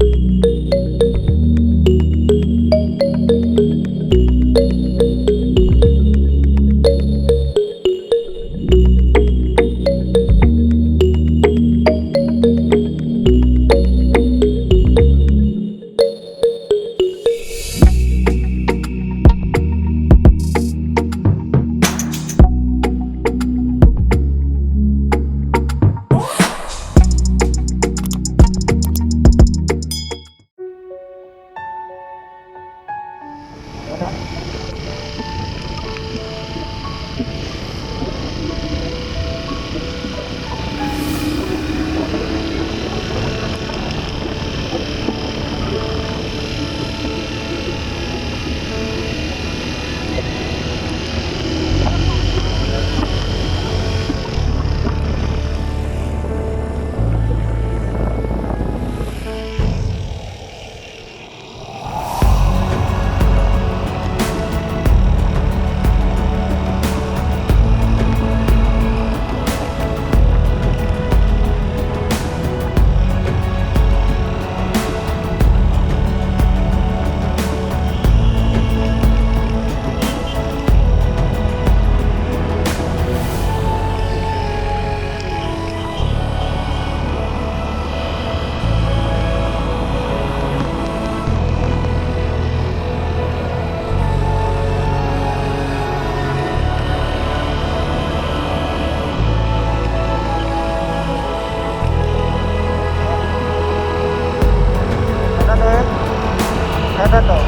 Ano eh? Ano to?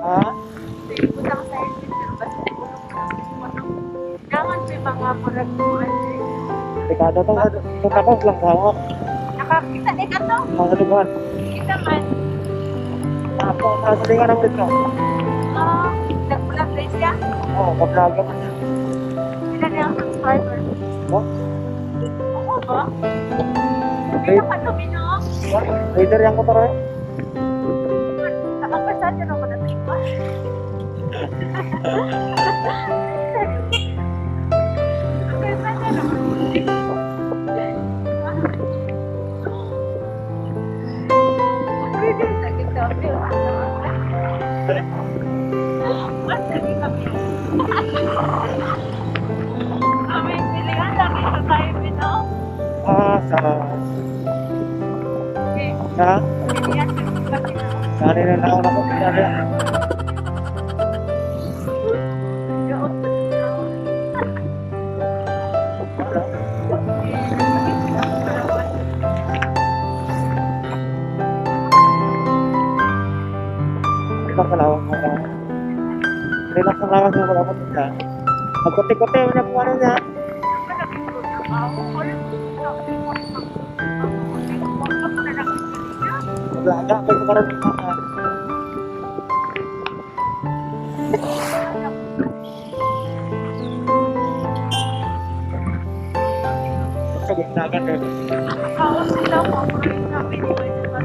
Ha? Dekada to. Ito lang hawak. Nakakita ni kato. Mga dugan. Kita man. Ako, nasa ng dito. Oh, nag-vlog rin siya. Oo, ka-vlogger man siya. Sila na ang subscriber. Oh? Oo ba? Hindi na kato, no? Leader yung motor eh. Nakapasada na ako na ito. Nakapasada na ako. Mas lagi kami. Kami pilihan lagi sa tayo pino. Ah, sa Okay. sa Pilihan lagi kami no. sa nila na ako na Relax na lang ako. Relax na lang ako wala ko siya. Magkote-kote mo na kung ano niya. Maglaga kayo karon ka. Sige, nagan rin. Kawas sila mo, namin ni Ha?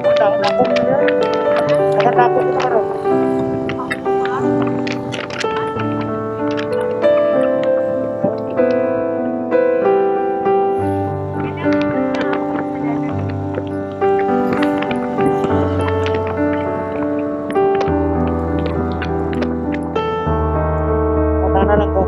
Wala, nako niya. Nakanako ko karon. Wala na lang ko.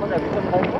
Wala, dito na tayo.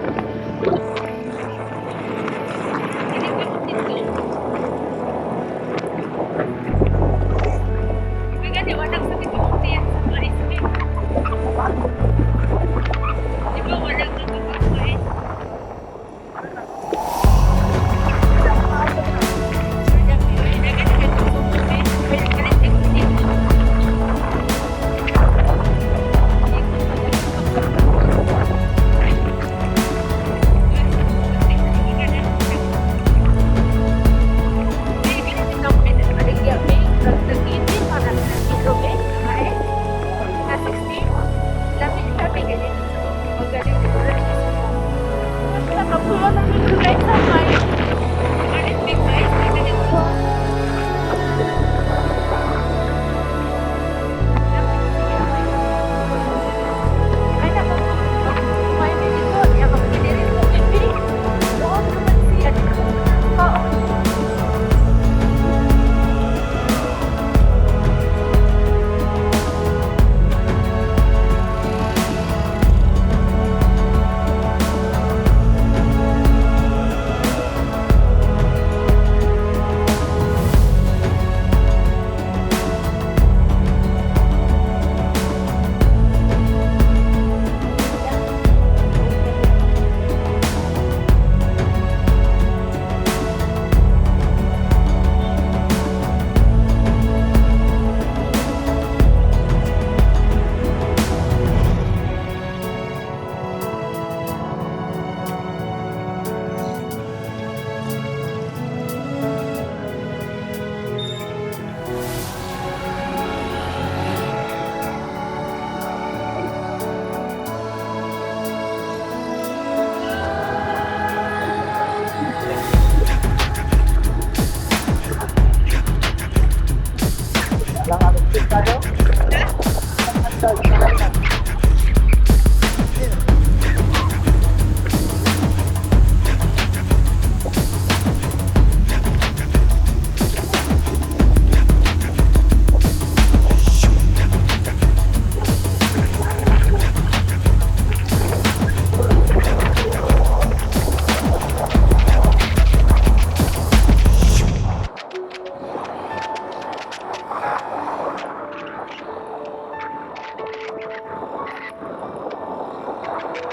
Dito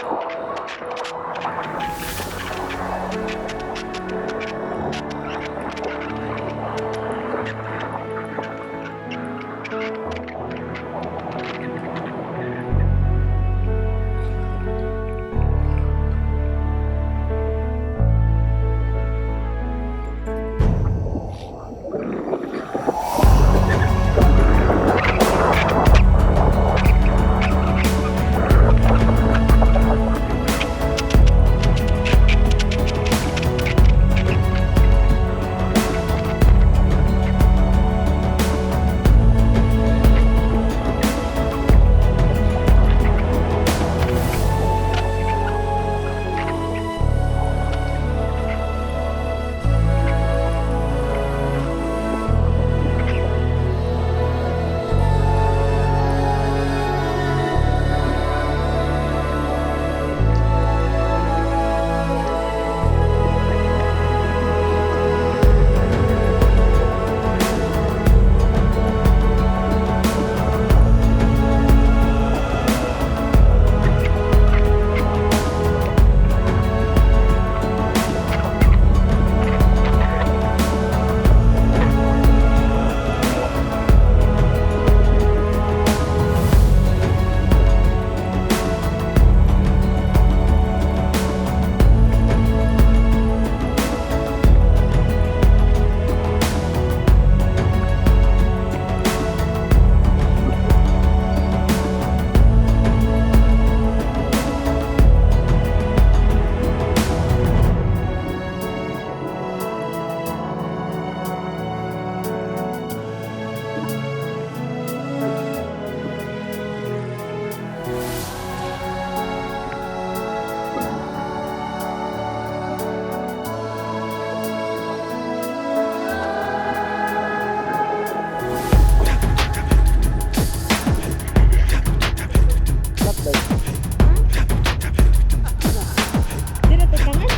to tangan?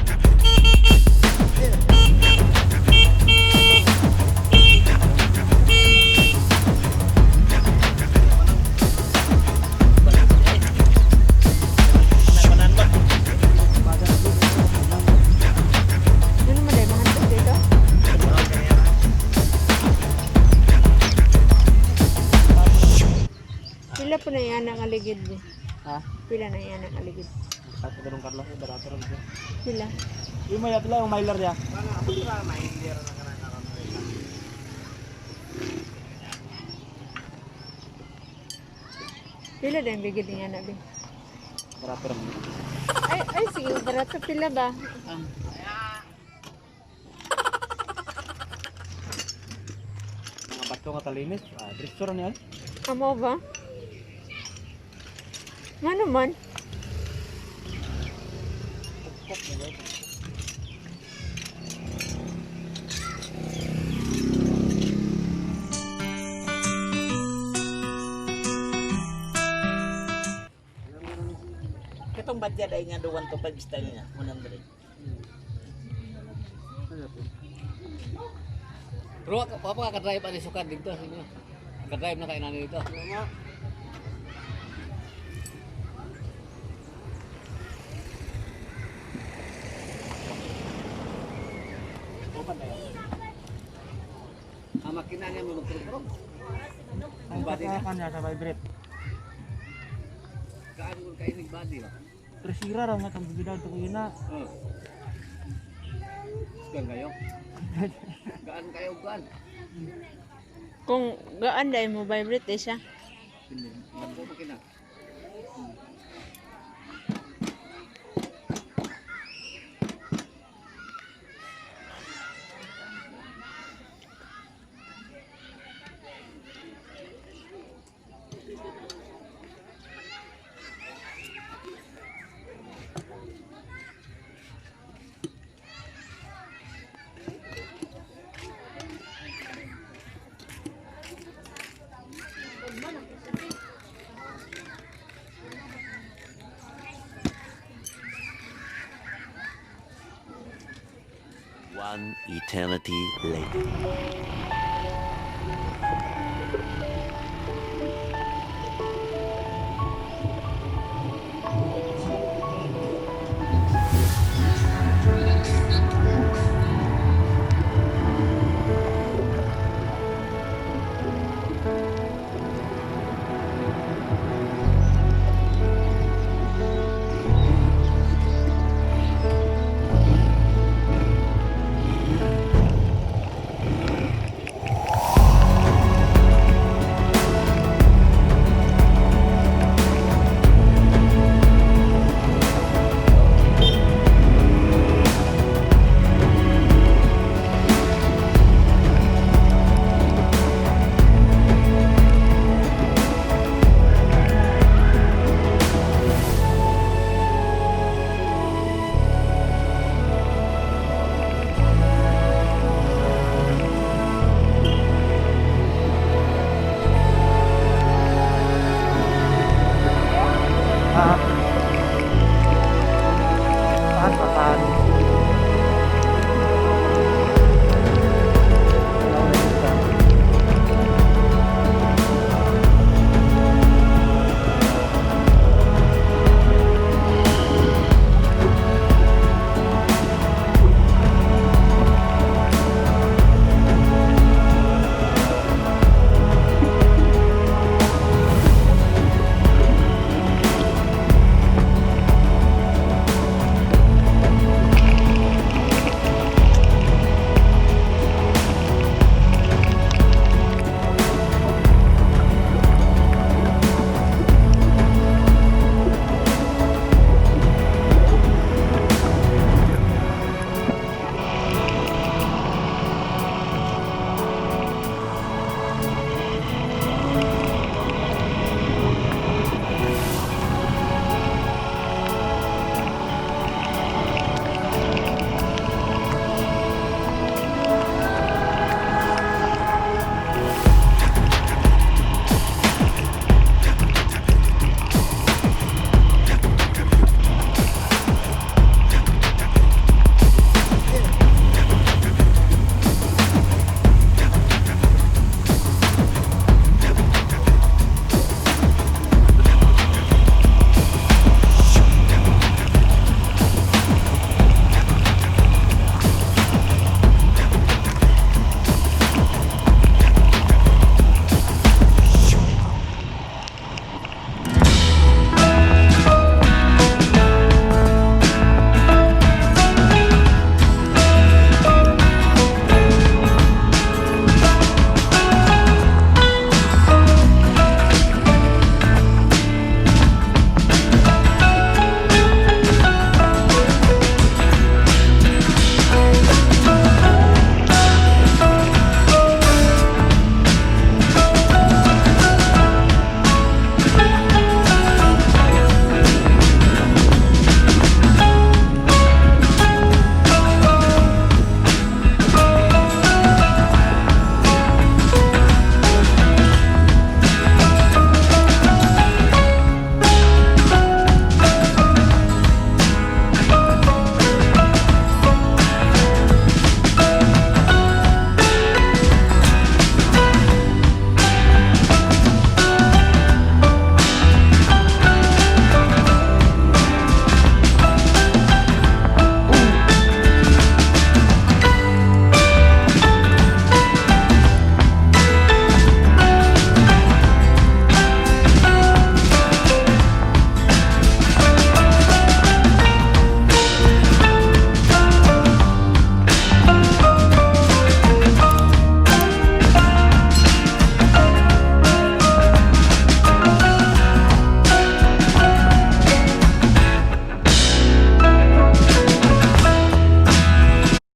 Ano naman dahil mahandog dito? Pila po na yan ang aligid mo? Ha? Pila na yan ang aligid? Sa ganun Carlos, barato rin siya. Pila? Yung may atla, yung mailer niya. Pila na yung bigid niya na, Bi? Barato rin. Ay, ay, sige, barato. Pila ba? Mga bato nga talinis. Ah, diretso ra niya. Amo ba? Nga naman. Katong badya ay nga do 1 to 5 style niya, 100. Bro, pa ka drive ani sukad dito sa inyo. Ka-drive na kay nani dito. Ang makina niya mo magturog. Ang body niya. Kanya sa vibrate. Kaan ko kay nig body ba. Pero sira raw nga tong bibidal to kuya na. Oh. Sukan kayo. Gaan kayo gaan. Kung gaan dahil mo vibrate eh siya. Ako makina. One eternity later.